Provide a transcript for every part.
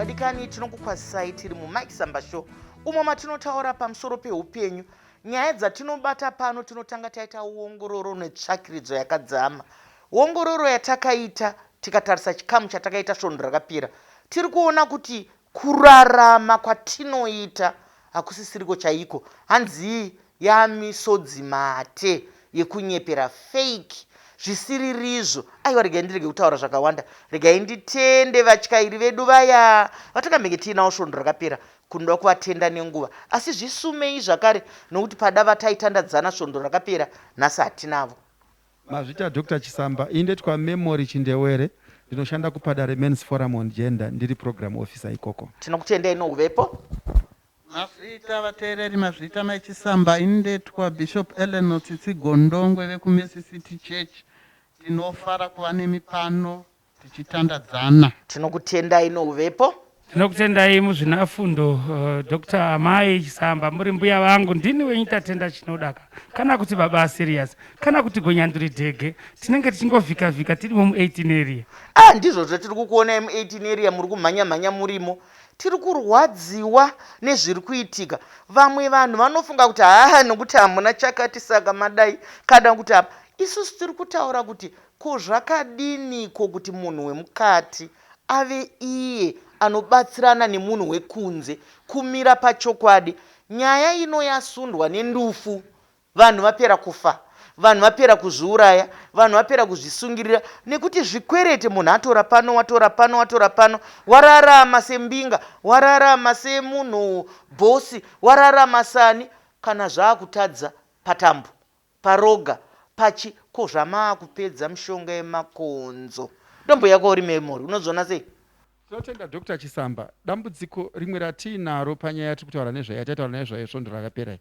Vadikani, tinokukwazisai tiri muMike Samba Show, umo matinotaura pamusoro peupenyu. Nyaya dzatinobata pano tinotanga taita ongororo netsvakiridzo yakadzama. Ongororo yatakaita tikatarisa chikamu chatakaita svondo rakapera, tiri kuona kuti kurarama kwatinoita hakusisiriko chaiko. Hanzii yamisodzi mate yekunyepera fake zvisiririzvo. Aiwa, regai ndirege kutaura zvakawanda, regai nditende vatyairi vedu vaya vatakambenge tiinawo svondo rakapera. Kunoda kuvatenda nenguva, asi zvisumei zvakare nokuti pada vataitandadzana svondo rakapera nhasi hatinavo. Mazvita Doctor Chisamba, ini ndetwa Memory Chindewere, ndinoshanda kuPadare Men's Forum on Gender, ndiri program officer ikoko. Tinokutendai nouvepo. Mazvita vateereri, mazvita Mai Chisamba, ini ndetwa Bishop Eleanor Tsitsi Gondongwe vekuMercy City Church. Tinofara kuva nemi pano tichitandadzana. Tinokutendai nouvepo. Tinokutendai muzvinafundo Dr. Amai Chisamba, muri mbuya vangu, ndini wenyu Tatenda Chinodaka, kana kuti baba Serious, kana kuti Gonyanduri Dhege. Tinenge tichingovhika vhika tirimo mu18 area. Ah, ndizvo zvatiri kukuonai mu18 area, muri kumhanya mhanya murimo. Tiri kurwadziwa nezviri kuitika. Vamwe vanhu vanofunga kuti haa, nokuti hamuna chakati saka madai, kana kuti apa. Isusu tiri kutaura kuti ko zvakadiniko kuti munhu wemukati ave iye anobatsirana nemunhu wekunze kumira pachokwadi. Nyaya ino yasundwa nendufu, vanhu vapera kufa, vanhu vapera kuzviuraya, vanhu vapera kuzvisungirira nekuti zvikwerete munhu atora pano, watora pano, watora pano, wararama sembinga, wararama semunhu bhosi, wararama sani, kana zvaakutadza patambo paroga pachi ko zvamaakupedza mishonga yemakonzo. Ndombo yako uri Memory, unozviona sei? Tinotenda Doctor Chisamba. Dambudziko rimwe ratiinaro panyaya yatiri kutaura nezvayo, yataitaura nezvayo svondo rakapera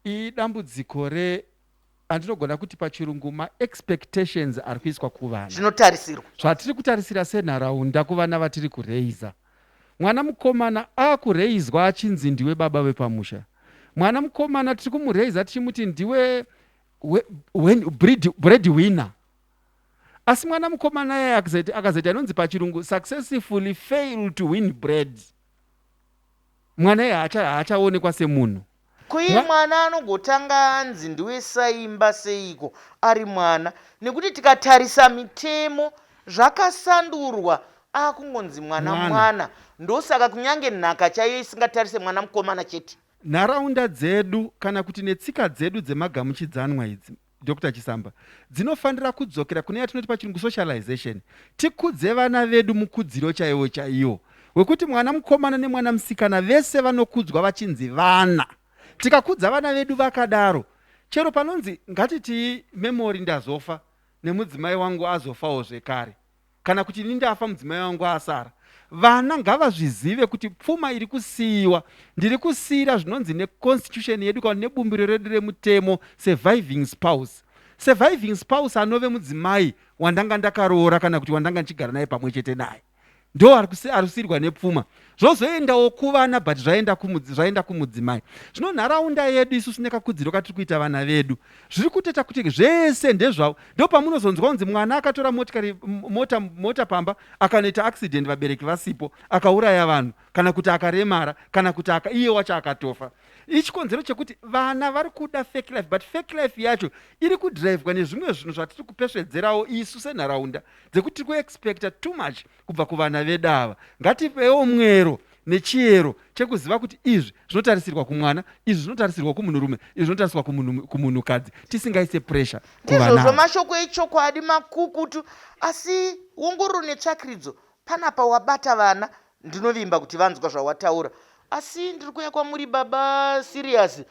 iyi, idambudziko re andinogona kuti pachirungu maexpectations ari kuiswa kuvana. Zvinotarisirwa. Zvatiri kutarisira senharaunda kuvana vatiri kureiza. Mwana mukomana akureizwa achinzi ndiwe baba vepamusha. Mwana mukomana tiri kumureiza tichimuti ndiwe bread winner. Asi mwana mukomana iye akazoita inonzi pachirungu successfully fail to win bread. Mwana iye haachaonekwa semunhu. Ko iye mwana anogotanga anzi ndiwe saimba seiko ari mwana, nekuti tikatarisa mitemo zvakasandurwa akungonzi mwana mwana, ndosaka kunyange nhaka chaiyo isingatarise mwana mukomana chete. Nharaunda dzedu kana kuti netsika dzedu dzemagamuchidzanwa idzi, Doctor Chisamba, dzinofanira kudzokera kune yatinoti pachirungu socialization. Tikudze vana vedu mukudziro chaiwo chaiwo wekuti mwana mukomana nemwana musikana vese vanokudzwa vachinzi vana. Tikakudza vana vedu vakadaro, chero panonzi ngatitii Memory ndazofa nemudzimai wangu azofawo zvekare, kana kuti ini ndafa mudzimai wangu asara, vana ngavazvizive kuti pfuma iri kusiiwa ndiri kusiira zvinonzi neconstitution yedu kana nebumbiro redu remutemo surviving spouse. Surviving spouse anove mudzimai wandanga ndakaroora kana kuti wandanga ndichigara naye pamwe chete naye, ndo ari kusiirwa nepfuma, zvozoendawo kuvana, but zvaenda kumudzimai. Zvino nharaunda yedu isusu nekakudziro katiri kuita vana vedu zviri kutoita kuti zvese ndezvavo. Ndo pamunozonzwa kunzi mwana akatora motikari, mota, mota pamba akanoita accident vabereki vasipo, akauraya vanhu, kana kuti akaremara, kana kuti iye wacho akatofa. Ichikonzero chekuti vana vari kuda fake life, but fake life yacho iri kudrivwa nezvimwe zvinhu zvatiri kupesvedzerawo isu senharaunda, dzekuti tiri kuexpecta too much kubva kuvana vedu ava. Ngatipewo mwero nechiyero chekuziva kuti izvi zvinotarisirwa kumwana, izvi zvinotarisirwa kumunhurume, izvi zvinotarisirwa kumunhukadzi, tisingaise pressure kuvana. Ndizvozvo, mashoko echokwadi makukutu, asi ongororo netsvakiridzo panapa wabata vana, ndinovimba kuti vanzwa zvawataura. Asi ndiri kuuya kwamuri baba Serious.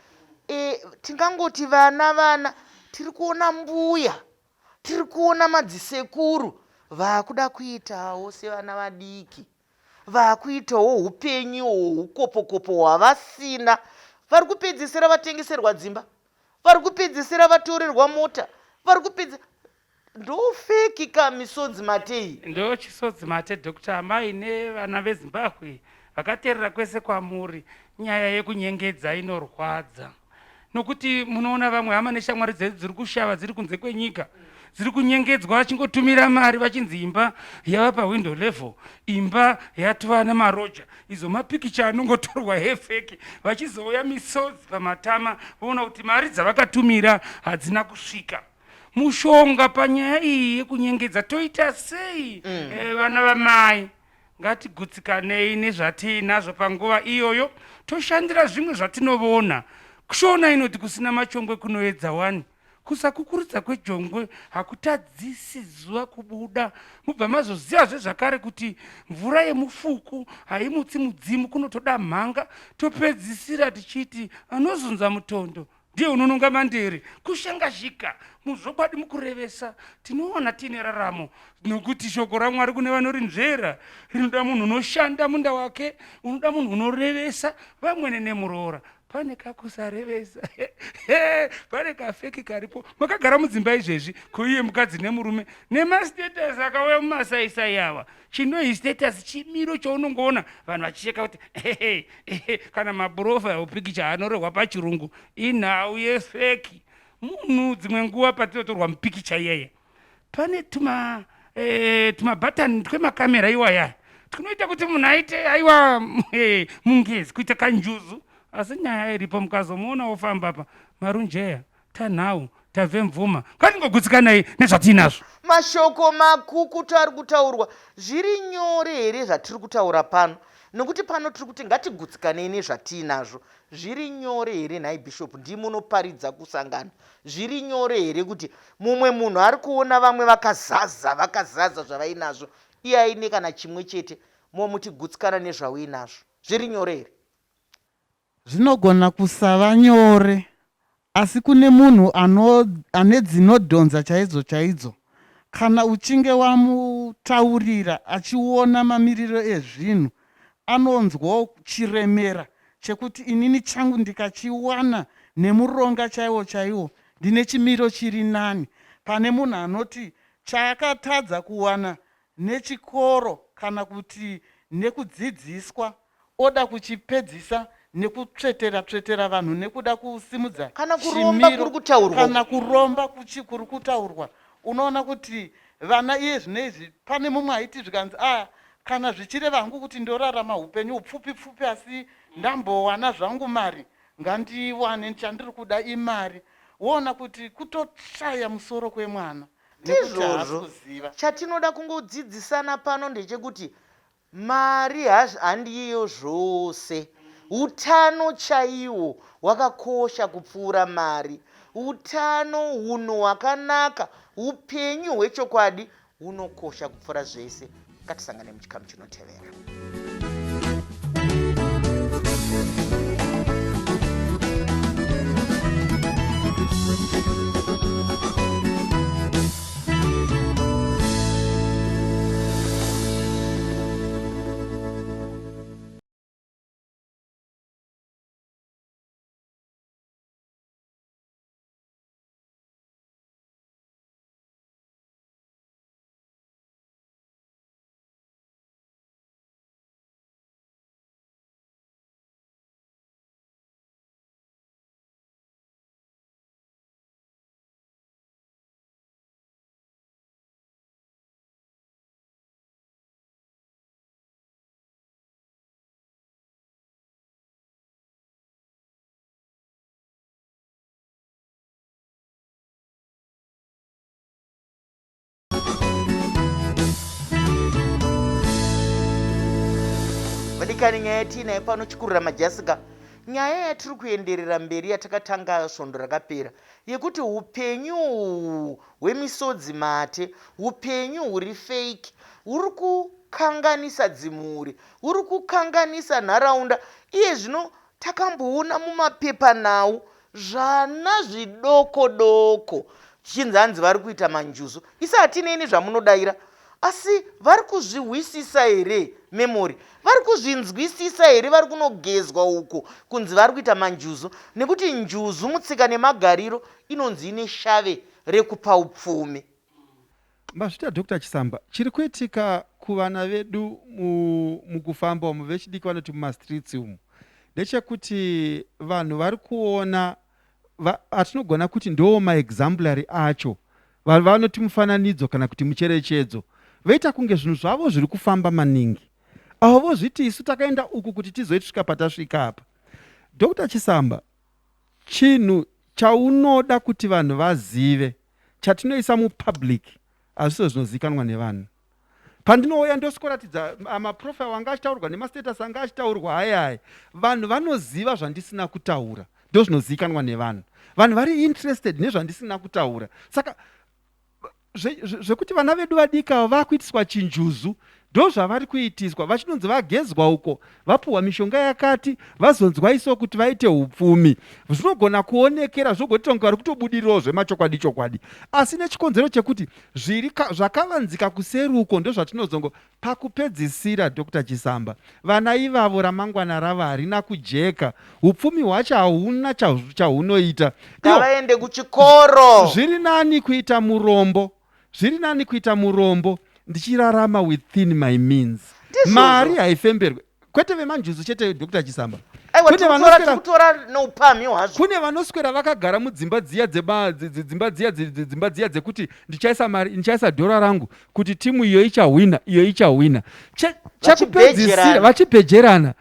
Tingangoti vana tiri kuona mbuya, tiri kuona madzisekuru vakuda kuitawo sevana vadiki, vakuitawo upenyu hwoukopokopo hwavasina. Vari kupedzisira vatengeserwa dzimba, vari kupedzisira vatorerwa mota, vari kupedza ndofeki ka misodzi matei. Ndo chisodzi mate Doctor Amai nevana veZimbabwe vakaterera kwese kwamuri. Nyaya yekunyengedza inorwadza. Nokuti munoona vamwe hama neshamwari dzedu dziri kushava dziri kunze kwenyika dziri kunyengedzwa vachingotumira mari vachinzi imba yava pawindow level, imba yatova nemaroja, izo mapikicha anongotorwa hefeki, vachizouya misodzi pamatama voona kuti mari dzavakatumira hadzina kusvika. Mushonga panyaya iyi yekunyengedza toita sei? Vana vamai, Ngatigutsikanei nezvatiinazvo panguva iyoyo toshandira zvimwe zvatinovona. Shona inoti kusina machongwe kunoedza wani. Kusakukurudza kwejongwe hakutadzisi zuva kubuda. Mubva mazozivazve zvakare kuti mvura yemufuku haimutsi mudzimu kunotoda mhanga. Topedzisira tichiti anozunza mutondo ndiye unononga mandere kushangazhika muzvokwadi mukurevesa tinowana tiine raramo nokuti shoko ramwari kune vanorinzvera rinoda munhu unoshanda munda wake unoda munhu unorevesa vamwene nemuroora pane kakusarevesa pane kafeki karipo makagara mudzimba izvezvi koiye mukadzi nemurume nemastatus akauya mumasaisai awa Chinohi status chimiro chaunongoona vanhu vachicheka kuti ehe ehe kana maprofile picture anorehwa pachirungu inhau yefeki. Munhu dzimwe nguva patinotorwa mupikicha iyeye pane tuma eh, tumabhatani twemakamera iwaya tunoita kuti munhu aite aiwa eh, mungezi kuita kanjuzu asi nyaya iripo mukazomuona ofamba apa marunjeya Tanhau, tabve mvuma. Ngatingogutsikanai nezvatiinazvo. Mashoko makukutu ari kutaurwa. Zviri nyore here zvatiri kutaura pano? Nokuti pano tiri kuti ngatigutsikanei nezvatiinazvo. Zviri nyore here nhai Bishop? Ndimi munoparidza kusangano. Zviri nyore here kuti mumwe munhu ari kuona vamwe vakazaza, vakazaza zvavainazvo, iye aine kana chimwe chete, momuti gutsikana nezvauinazvo? Zviri nyore here? Zvinogona kusava nyore, asi kune munhu ano, ane dzinodhonza chaidzo chaidzo. Kana uchinge wamutaurira achiona mamiriro ezvinhu, anonzwawo chiremera chekuti inini changu ndikachiwana nemuronga chaiwo chaiwo ndine chimiro chiri nani pane munhu anoti chaakatadza kuwana nechikoro kana kuti nekudzidziswa oda kuchipedzisa nekutsvetera tsvetera vanhu nekuda kusimudza kana kuromba chimiro kuri kutaurwa kana kuromba kuchi kuri kutaurwa unoona kuti vana iye zvino izvi pane mumwe aiti zvikanzi a kana zvichireva hangu kuti ndorarama upenyu upfupi pfupi asi ndambowana zvangu mari ngandiwane chandiri kuda imari woona kuti kutotsvaya musoro kwemwana nekuti haasi Ndizvozvo. kuziva. Chatinoda kungodzidzisana pano ndechekuti Mari handiyo zvose. Utano chaiwo hwakakosha kupfuura mari. Utano, hunhu hwakanaka, upenyu hwechokwadi hunokosha kupfuura zvese. Ngatisangane muchikamu chinotevera. Vadikani, nyaya yatiinayo pano chikurura majasika, nyaya yatiri kuenderera mberi yatakatanga svondo rakapera yekuti upenyu uhu hwemisodzi mate, upenyu huri fake, huri kukanganisa dzimhuri, huri kukanganisa nharaunda. Iye zvino takamboona mumapepanhau zvana zvidoko doko zvichinzi hanzi vari kuita manjuzu. Isu hatinei nezvamunodaira asi vari kuzvihwisisa here memory vari kuzvinzwisisa here vari kunogezwa uko kunzi vari kuita manjuzu nekuti njuzu mutsika nemagariro inonzi ine shave rekupa upfumi. Mazvita Doctor Chisamba. Chiri kuitika kuvana vedu mukufamba umu vechidiki vanoti mumastreets umu ndechekuti vanhu vari kuona Atinogona kuti ndo maexamplary acho, vanoti mufananidzo kana kuti mucherechedzo, voita kunge zvinhu zvavo zviri kufamba maningi. Avo vozviti isu takaenda uku kuti tizoisvika patasvika apa. Dr Chisamba, chinhu chaunoda kuti vanhu vazive chatinoisa mupublic hazviso zvinozivikanwa nevanhu. Pandinouya ndosikoratidza maprofile anga achitaurwa nemastatus anga achitaurwa, ayaya vanhu vanoziva zvandisina kutaura, ndo zvinozivikanwa nevanhu. Vanhu vari interested nezvandisina kutaura. Saka zvekuti vana vedu vadiki ava vakuitiswa chinjuzu, ndo zvavari kuitiswa, vachinonzi vagezwa uko, vapuhwa mishonga yakati, vazonzwa iso kuti vaite upfumi. Zvinogona kuonekera, zvogoita kunge vari kutobudirirawo zvemachokwadi chokwadi, asi nechikonzero chekuti zviri zvakavanzika kuseri uko, ndozvatinozongo pakupedzisira. Dr Chisamba, vana ivavo ramangwana ravo harina kujeka, upfumi hwacho hauna chahunoita. Ngavaende kuchikoro. Zviri nani kuita murombo, zviri nani kuita murombo ndichirarama within my means. Mari haifemberwe, kwete vemanjuzu chete, Dr Chisamba. Kutora neupamhi hwazvo. Kune vanoswera vakagara mudzimba dziya dzimba dziya, dzimba dziya dzekuti ndichaisa mari, ndichaisa dhora rangu kuti timu iyo ichahwina, iyo ichahwina. Chakupedzisira vachibhejerana.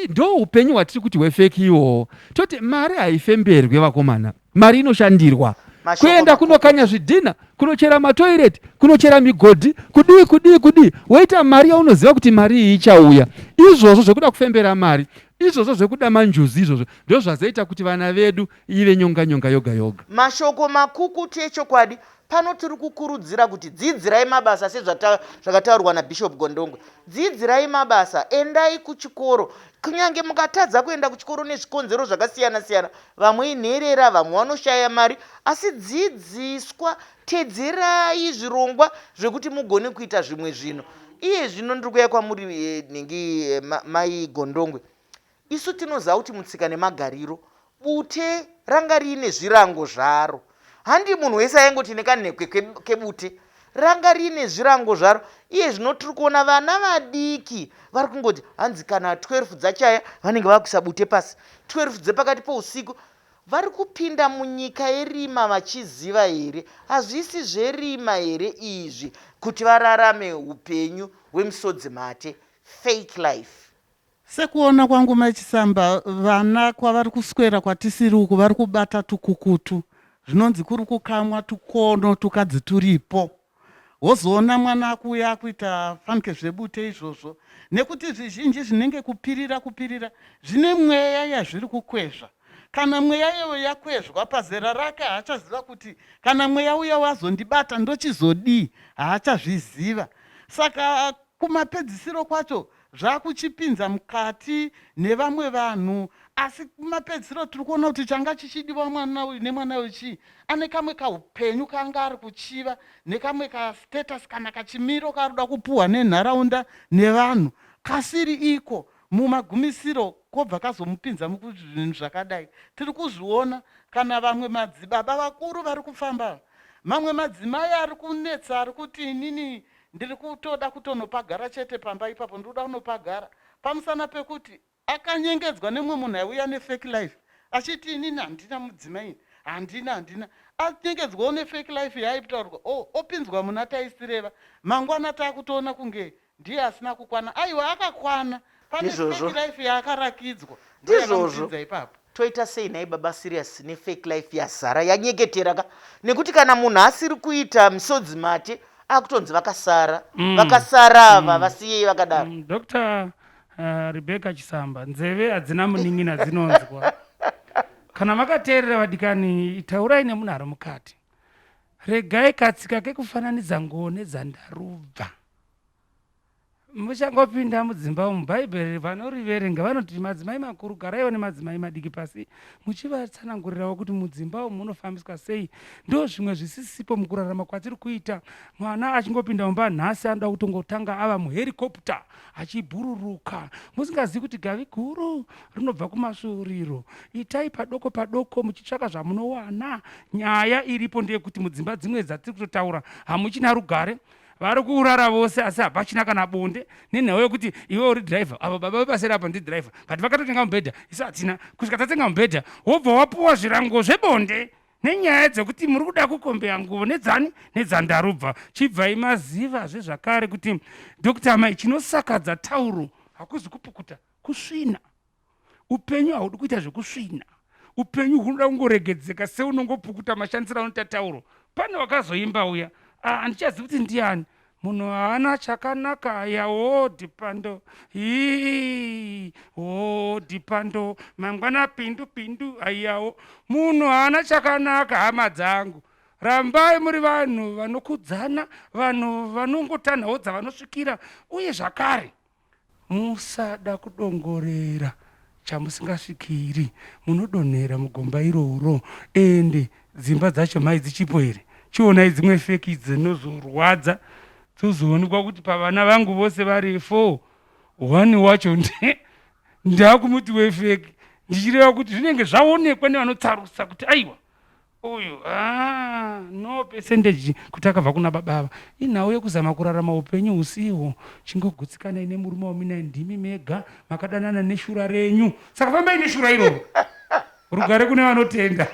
Ndo upenyu hwatiri kuti hwefake iwowo. Toti mari haifemberwe, vakomana, mari inoshandirwa. Kuenda kunokanya zvidhina, kunochera matoireti, kunochera migodhi, kudii kudii kudii, woita mari yaunoziva kuti mari iyi ichauya. Izvozvo zvekuda kufembera mari izvozvo, zvekuda manjuzi izvozvo, ndo zvazoita kuti vana vedu ive nyonga nyonga yoga yoga. Mashoko makukutu echokwadi. Pano tiri kukurudzira kuti dzidzirai mabasa sezvakataurwa naBishop Gondongwe. Dzidzirai mabasa, endai kuchikoro. Kunyange mukatadza kuenda kuchikoro nezvikonzero zvakasiyana siyana, vamwe inherera, vamwe vanoshaya mari, asi dzidziswa, tedzerai zvirongwa zvekuti mugone kuita zvimwe zvinhu. Iye zvino ndiri kuuya kwamuri, nhingi, mai Gondongwe. Isu tinoziva kuti mutsika nemagariro bute ranga riine zvirango zvaro. Handi munhu wese aingoti nekanhekwe kebute, ranga riine zvirango zvaro. Iye zvino tiri kuona vana vadiki vari kungoti hanzi kana 12 dzachaya vanenge vakuisa bute pasi, 12 dzepakati pousiku vari kupinda munyika yerima vachiziva here? Hazvisi zverima here izvi kuti vararame upenyu hwemusodzi mate, fake life? Sekuona kwangu, Mai Chisamba, vana kwavari kuswera kwatisiri uku vari kubata tukukutu. Zvinonzi kuri kukamwa tukono tukadzi turipo. Wozoona mwana akuuya akuita fanike zvebute izvozvo, nekuti zvizhinji zvinenge kupirira kupirira zvine mweya yazviri kukwezva. Kana mweya iyoyo yakwezvwa pazera rake, haachaziva kuti kana mweya uya wazondibata ndochizodii, haachazviziva. Saka kumapedzisiro kwacho zvakuchipinza mukati nevamwe vanhu, asi kumapedzisiro tiri kuona kuti changa chichidiwa mwana uyu nemwana uyu chii? Ane kamwe kaupenyu kaanga ari kuchiva, nekamwe kastatus kana kachimiro kaari kuda kupuhwa nenharaunda nevanhu kasiri iko. Mumagumisiro kobva kazomupinza muzvinhu zvakadai. Tiri kuzviona kana vamwe madzibaba vakuru vari kufamba, mamwe madzimai ari kunetsa ari kuti inini ndiri kutoda kutonopagara chete pamba ipapo, ndiri kuda kunopagara pamusana pekuti akanyengedzwa nemumwe munhu aiuya nefake life achiti inini handina mudzimai, ini handina handina. Anyengedzwawo nefake life yaaitaurwa, opinzwa muna taisireva. Mangwana taakutoona kunge ndiye asina kukwana. Aiwa, akakwana. Pane fake life yaakarakidzwa ndoyakamupinza ipapo. Toita sei nhai baba Serious nefake life yazara yanyeketera ka? Nekuti kana munhu asiri kuita misodzi mate akutonzi vakasara, vakasara ava, vasiyei vakadaro. Dr Rebecca Chisamba, nzeve hadzina munin'ina dzinonzwa. Kana makateerera, vadikani, taurai nemunhu ari mukati. Regai katsika kekufananidza nguo nedzandarubva. Muchangopinda mudzimba umu, Bhaibheri vanoriverenga vanoti madzimai makuru garaiwo nemadzimai madiki pasi muchivatsanangurirawo kuti mudzimba umu munofambiswa sei. Ndo zvimwe zvisisipo mukurarama kwatiri kuita. Mwana achingopinda mumba nhasi anoda kutongotanga ava muherikopta achibhururuka, musingazivi kuti gavi guru rinobva kumasvuuriro. Itai padoko padoko muchitsvaka zvamunowana. Nyaya iripo ndeyekuti mudzimba dzimwe dzatiri kutotaura hamuchina rugare. Vari kurara vose asi hapachina kana bonde nenhau yekuti iwe uri driver, avo baba vepaseri apa ndi driver, but vakatotenga mubhedha, isu hatina kusvika tatenga mubhedha. Wobva wapuwa zvirango zvebonde nenyaya dzekuti muri kuda kukombeya nguvo nedzani nedzandarubva. Chibvai mazivazve zvakare kuti Dr Mai, chinosakadza tauro hakuzi kupukuta, kusvina. Upenyu haudi kuita zvekusvina, upenyu hunoda kungoregedzeka seunongopukuta mashandisiro anoita tauro. Pane wakazoimba uya, ah, handichazivi kuti ndiani, munhu haana chakanaka yawo dhipando hii ho dhipando mangwana pindu pindu aiyawo. Munhu haana chakanaka. Hama dzangu, rambai muri vanhu vanokudzana, vanhu vanongotanhawo dzavanosvikira, uye zvakare musada kudongorera chamusingasvikiri, munodonhera mugomba iroro. Ende dzimba dzacho mai dzichipo here? Chionai dzimwe feki dzinozorwadza, dzozoonekwa kuti pavana vangu vose vari four, one wacho ndakumuti wefeki, ndichireva kuti zvinenge zvaonekwa nevanotsarusa kuti aiwa, uyu ah, no percentage kuti akabva kuna baba ava. Inhau yekuzama kurarama upenyu husihwo. Chingogutsikanai nemurume waminai, ndimi mega makadanana neshura renyu, saka fambai neshura iroro. Rugare kune vanotenda.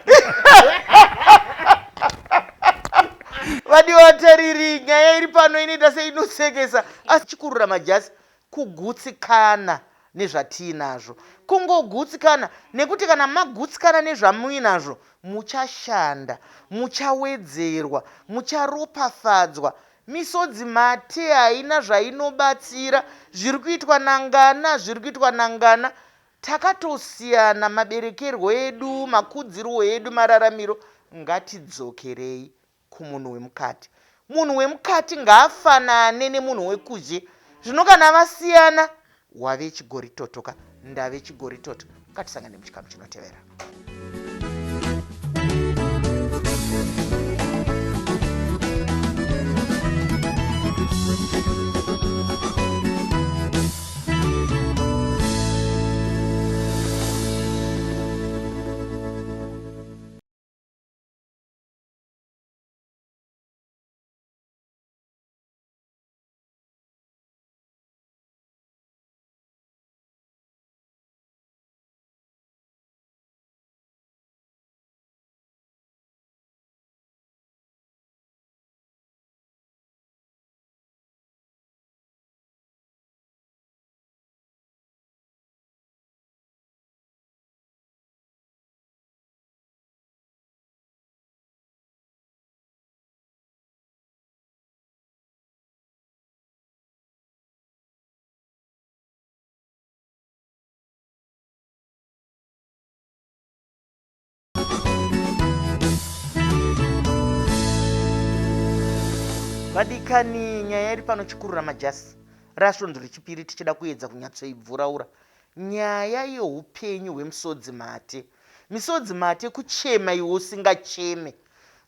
Vadiwa vatariri, nyaya iri pano inoita seinosekesa, asi chikurura majasi kugutsikana nezvatiinazvo. Kungogutsikana, nekuti kana magutsikana nezvamuinazvo, muchashanda, muchawedzerwa, mucharopafadzwa. Misodzi mate haina zvainobatsira. Zviri kuitwa nangana, zviri kuitwa nangana. Takatosiyana maberekerwo edu, makudzirwo edu, mararamiro. Ngatidzokerei kumunhu wemukati. Munhu wemukati ngaafanane nemunhu wekuzhe. Zvino kana vasiyana, wave chigoritoto ka, ndave chigoritoto. Ngatisangane muchikamu chinotevera. Vadikani, nyaya iri pano chikurura majasi rasvondo rechipiri tichida kuedza kunyatsoibvuraura nyaya yeupenyu hwemusodzi mate. Misodzi mate kuchema iwe usingacheme.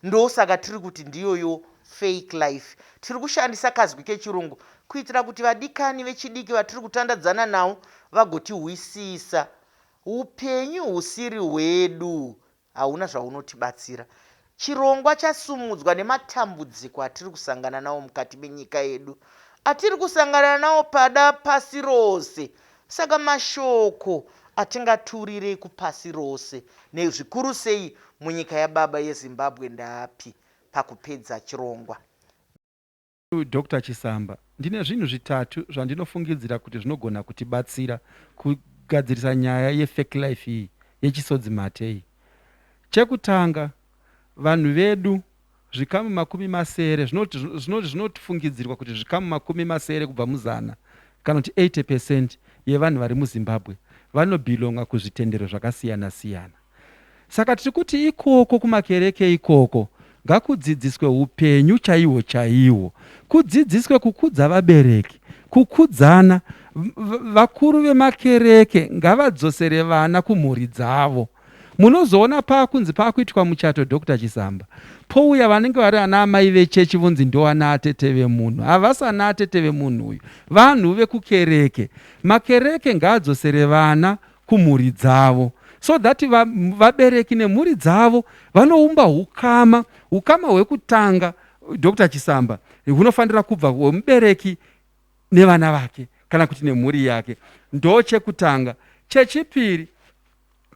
Ndosaka tiri kuti ndiyoyo fake life. Tiri kushandisa kazwi kechirungu kuitira kuti vadikani vechidiki vatiri kutandadzana navo vagotihwisisa. Upenyu husiri hwedu hauna zvaunotibatsira. Chirongwa chasumudzwa nematambudziko atiri kusangana nawo mukati menyika yedu, atiri kusangana nawo pada pasi rose. Saka mashoko atingaturire kupasi rose, nezvikuru sei munyika yababa yeZimbabwe ndaapi pakupedza chirongwa? Doctor Chisamba, Ndine zvinhu zvitatu zvandinofungidzira kuti zvinogona kutibatsira kugadzirisa nyaya yefake life iyi, yechisodzi mate iyi. Chekutanga, vanhu vedu zvikamu 60, zvinofungidzirwa kuti zvikamu 60 kubva muzana kana kuti 80 percent yevanhu vari muZimbabwe vanobhilonga kuzvitendero zvakasiyana siyana. Saka tiri kuti ikoko kumakereke ikoko ngakudzidziswe upenyu chaihwo chaihwo. Kudzidziswe kukudza vabereki, kukudzana. Vakuru vemakereke ngavadzosere vana kumhuri dzavo. Munozoona paakunzi paakuitwa muchato Doctor Chisamba, pouya vanenge vari ana amai vechechi vonzi ndoana atete vemunhu. Havasi ana atete vemunhu uyu, vanhu vekukereke. Makereke ngaadzosere vana kumhuri dzavo so that vabereki nemhuri dzavo vanoumba hukama, hukama hwekutanga. Dr Chisamba, hunofanira kubva hwemubereki nevana vake kana kuti nemhuri yake. Ndochekutanga. Chechipiri,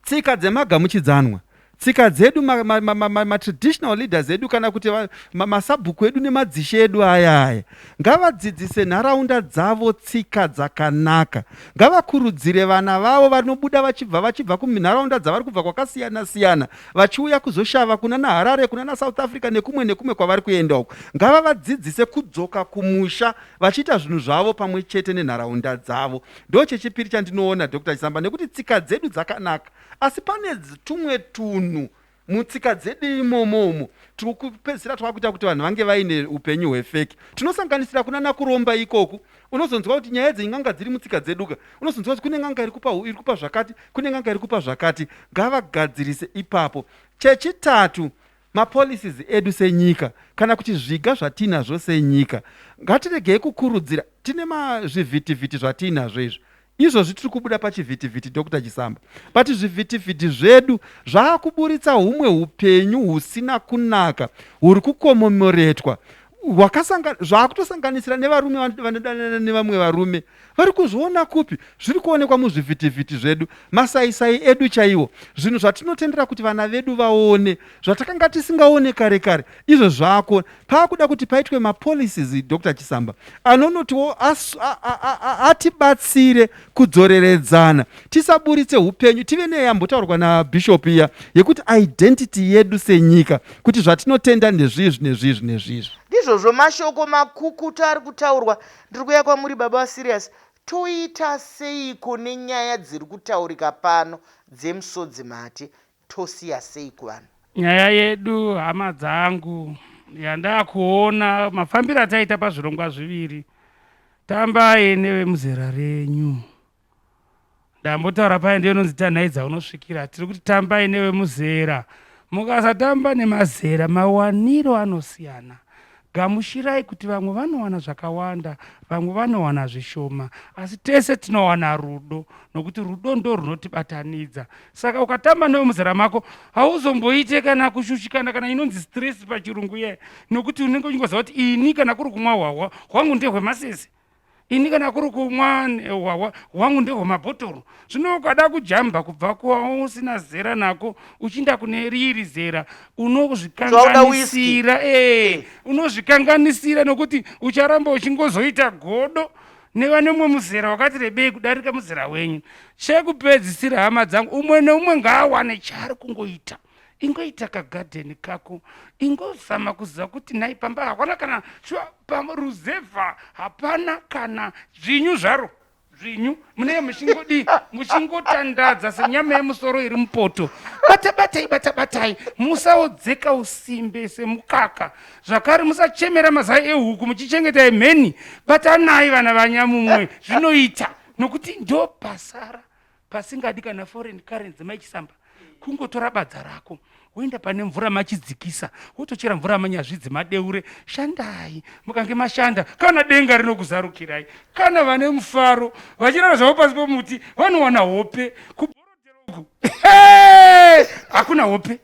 tsika dzemagamuchidzanwa, tsika dzedu, matraditional ma, ma, ma, leaders edu kana kuti masabhuku edu nemadzishe edu aya aya ngavadzidzise nharaunda dzavo tsika dzakanaka. Ngavakurudzire vana vavo vanobuda vachibva vachibva kunharaunda dzavari kubva kwakasiyana siyana vachiuya kuzoshava kunana Harare, kunana South Africa nekumwe nekumwe kwavari kuenda uko. Ngavavadzidzise kudzoka kumusha vachiita zvinhu zvavo pamwe chete nenharaunda dzavo. Ndochechipiri chandinoona, Doctor Chisamba, nekuti tsika dzedu dzakanaka asi pane tumwe tunhu mutsika dzedu imomo umo tiri kupedzisira twakuita kuti vanhu vange vaine upenyu hwefeki, tinosanganisira kunana kuromba ikoku. Unozonzwa kuti nyaya dzen'anga dziri mutsika dzeduka, unozonzwa kuti kune n'anga iri kupa iri kupa zvakati, kune n'anga iri kupa zvakati. Ngavagadzirise ipapo. Chechitatu, mapolicies edu senyika kana kuti zviga zvatiinazvo senyika, ngatiregei kukurudzira. Tine zvivhitivhiti zvatiinazvo izvi izvozvi, tiri kubuda pachivhitivhiti, Dr Chisamba, but zvivhitivhiti zvedu zvaakuburitsa humwe upenyu husina kunaka huri kukomomoretwa, zvaakutosanganisira nevarume vanodanana nevamwe varume. Vari kuzviona kupi? Zviri kuonekwa muzvivhitivhiti zvedu, masaisai edu chaiwo, zvinhu zvatinotendera kuti vana vedu vaone, zvatakanga tisingaone kare kare. Izvo zvako paakuda kuti paitwe mapolicies, Dr Chisamba, anonotiwo atibatsire kudzoreredzana, tisaburitse upenyu, tive neyambotaurwa nabishop iya yekuti identity yedu senyika, kuti zvatinotenda ndezvizvi nezvizvi nezvizvi. Ndizvozvo, mashoko makukutu ari kutaurwa. Ndiri kuuya kwamuri baba vaSerious, toita seiko nenyaya dziri kutaurika pano dzemusodzi mate? Tosiya sei kuvanhu? Nyaya yedu hama dzangu yandakuona mafambiro ataita pazvirongwa zviviri, tambai nevemuzera renyu. Ndambotaura paye, ndiyo inonzi tanhai dzaunosvikira. Tiri kuti tambai nevemuzera. Mukasatamba nemazera, mawaniro anosiyana. Gamushirai kuti vamwe vanowana zvakawanda, vamwe vanowana zvishoma, asi tese tinowana rudo, nokuti rudo ndo runotibatanidza. Saka ukatamba nevemuzera mako hauzomboite kana kushushikana kana inonzi stress pachirungu iye, nokuti unenge uchingoziva kuti ini kana kuri kumwa hwahwa hwangu ndehwemasese, ini kana kuri kumwa hwahwa hwangu ndehwemabhotoro. Zvino ukada kujamba kubva kwausina zera nako uchiinda kune riri zera, unozvikanganisira eh, unozvikanganisira nokuti ucharamba uchingozoita godo nevane mumwe muzera wakati rebei kudarika muzera wenyu. Chekupedzisira hama dzangu, umwe neumwe ngaawane chaari kungoita. Ingoita kagadheni kako, ingozama kuziva kuti nhai pamba hakwana kana shuwa, paruzevha hapana kana dzvinyu zvaro, dzvinyu munenge muchingodii, muchingotandadza senyama yemusoro iri mupoto. Bata batai, bata batai, musaodzeka usimbe semukaka. Zvakare musachemera mazai ehuku muchichengeta emheni. Batanai vana vanyamumwe, zvinoita nokuti ndo pasara pasingadi kana foreign currency. Maichisamba kungotora badza rako woenda pane mvura machidzikisa, wotochera mvura manyazvidzi madeure. Shandai, mukange mashanda kana denga rinokuzarukirai. Kana vane mufaro vachirara zvavo pasi pomuti vanowana hope. Kuborodhero uku hakuna hope.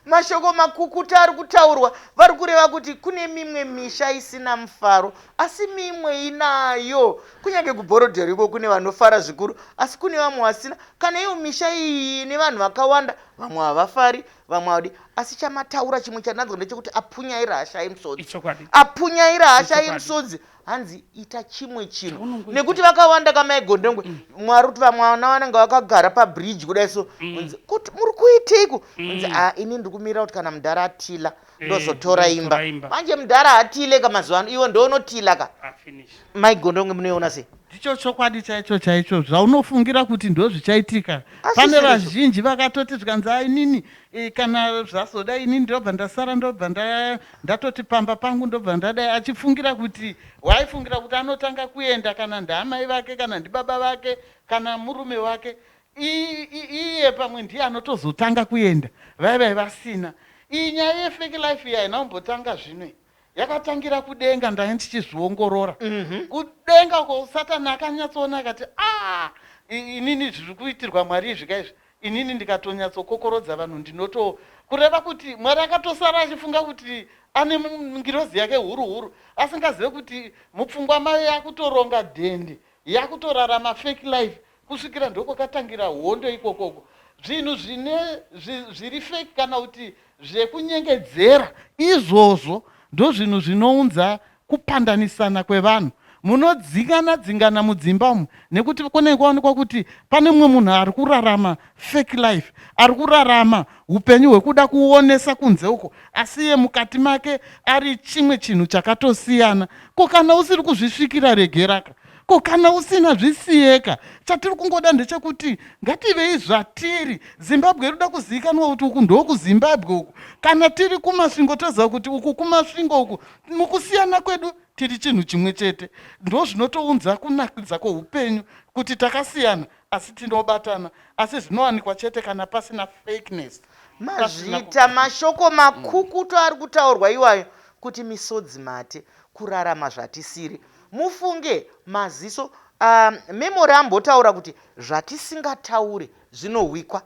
Mashoko makukuta ari kutaurwa, vari kureva kuti kune mimwe misha isina mufaro asi mimwe inayo. Kunyange kuBhorodhero iko kune vanofara zvikuru asi kune vamwe vasina. Kana iyo misha iyi ine vanhu vakawanda, vamwe havafari, vamwe havadi. Asi chamataura chimwe chandanzwa ndechekuti apunyaira hashayi musodzi. Ichokwadi. Apunyaira hashayi Ichokwadi. musodzi, hanzi ita chimwe chinhu. Chaunongoita. Nekuti vakawanda kamai Gondongwe, Mwari kuti vamwe vana vanenge vakagara pabridge kudai so, unzi kuti muri kuiteiko? Unzi a ini ndiri kumirira kuti kana mudhara atila ndozotora ndozotora imba. imba. Manje mudhara hatile ka mazuva ano, iwe ndounotila ka. Ah, finish. Mai Gondongwe, munoiona sei? Ndicho chokwadi chaicho chaicho, zvaunofungira kuti ndo zvichaitika. Asi Pane zvirizvo. vazhinji vakatoti zvikanzi a inini kana zvazoda inini ndobva ndasara, ndobva ndatoti pamba pangu ndobva ndadai, achifungira kuti waifungira kuti anotanga kuenda kana ndaamai vake kana ndibaba vake kana murume wake, iye pamwe ndiye anotozotanga kuenda, vaivai vasina. Iyi nyaya yefake life iyi haina kumbotanga zvino, iyi yakatangira kudenga. Ndanga ndichizviongorora kudenga uko, Satani akanyatsoona akati a inini zviri kuitirwa Mwari izvi kaizvi, inini ndikatonyatsokokorodza vanhu ndinoto kureva kuti Mwari akatosara achifunga kuti Ane ngirozi yake huru huru asingazive kuti mupfungwa mayo yakutoronga dhende, yakutorarama fake life kusvikira ndokwakatangira hondo ikokoko. Zvinhu zvine zviri fake kana kuti zvekunyengedzera izvozvo ndozvinhu zvinounza kupandanisana kwevanhu. Munodzingana dzingana mudzimba umu nekuti kunenge kwaonekwa kuti pane mumwe munhu ari kurarama fake life, ari kurarama upenyu hwekuda kuonesa kunze uko, asi iye mukati make ari chimwe chinhu chakatosiyana. Ko kana usiri kuzvisvikira regeraka. Ko kana usina zvisiyeka. Chatiri kungoda ndechekuti ngativei zvatiri. Zimbabwe inoda kuzivikanwa kuti uku ndokuZimbabwe uku. Kana tiri kuMasvingo toziva kuti uku kuMasvingo uku. Mukusiyana kwedu tiri chinhu chimwe chete. Ndozvinotounza kunakidza kweupenyu kuti takasiyana asi tinobatana. Asi zvinowanikwa chete kana pasina fakeness. Mazvita mashoko makukutu ari kutaurwa iwayo kuti misodzi mate kurarama zvatisiri. Mufunge maziso um, memory ambotaura kuti zvatisingataure zvinohwikwa.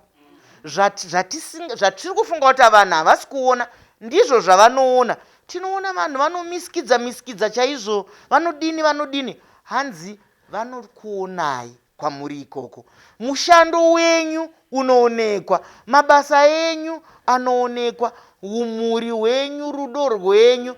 Zvatiri kufunga kuti vanhu havasi kuona ndizvo zvavanoona. Tinoona vanhu vanomisikidza misikidza chaizvo, vanodini vanodini, hanzi vanokuonai kwamuri ikoko. Mushando wenyu unoonekwa, mabasa enyu anoonekwa, umhuri hwenyu, rudo rwenyu.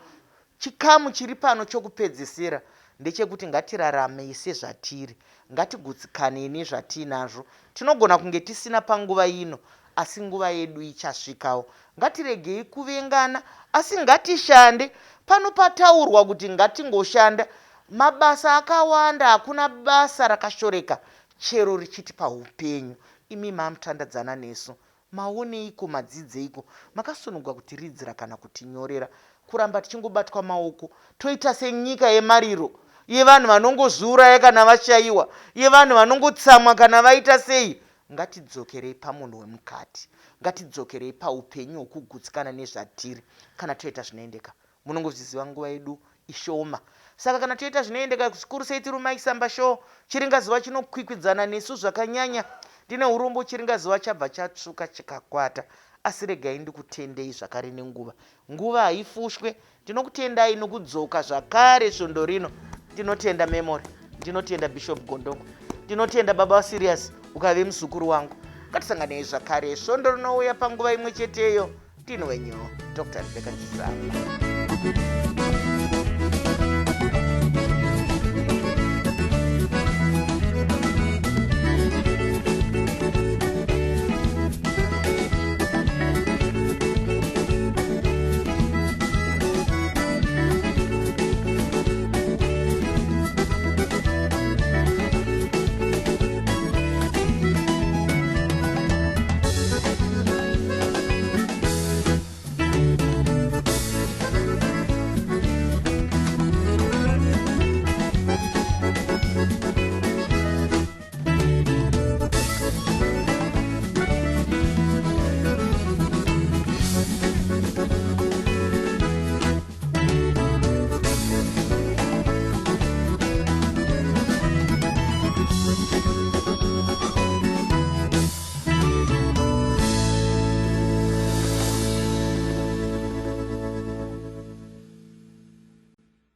Chikamu chiri pano chokupedzisira ndechekuti ngatiraramei sezvatiri. Ngatigutsikanei nezvatiinazvo. Tinogona kunge tisina panguva ino, asi nguva yedu ichasvikawo. Ngatiregei kuvengana, asi ngatishande. Pano pataurwa kuti ngatingoshanda. Mabasa akawanda, hakuna basa rakashoreka chero richitipa upenyu. Imi mamutandadzana nesu, Maoneiko, madzidzeiko? Makasununguka kutiridzira kana kutinyorera. Kuramba tichingobatwa maoko toita senyika yemariro, yevanhu vanongozviuraya kana vashaiwa, yevanhu vanongotsamwa kana vaita sei. Ngatidzokerei pamunhu wemukati. Ngatidzokerei paupenyu hwokugutsikana nezvatiri kana toita zvinoendeka. Munongozviziva nguva yedu ishoma saka kana toita zvinoendeka zvikuru sei tiri Mike Samba Show chiringazuva chinokwikwidzana nesu zvakanyanya. Ndine urombo chiringazuva chabva chatsvuka chikakwata asi regai ndikutendei zvakare nenguva. Nguva haifushwe ndinokutendai nokudzoka zvakare svondo rino. Ndinotenda Memory, ndinotenda Bishop Gondongwe, ndinotenda baba vaSirius ukave muzukuru wangu. Ngatisanganei zvakare svondo rinouya panguva imwe cheteyo. Ndini wenyu Dr. Rebecca Chisamba.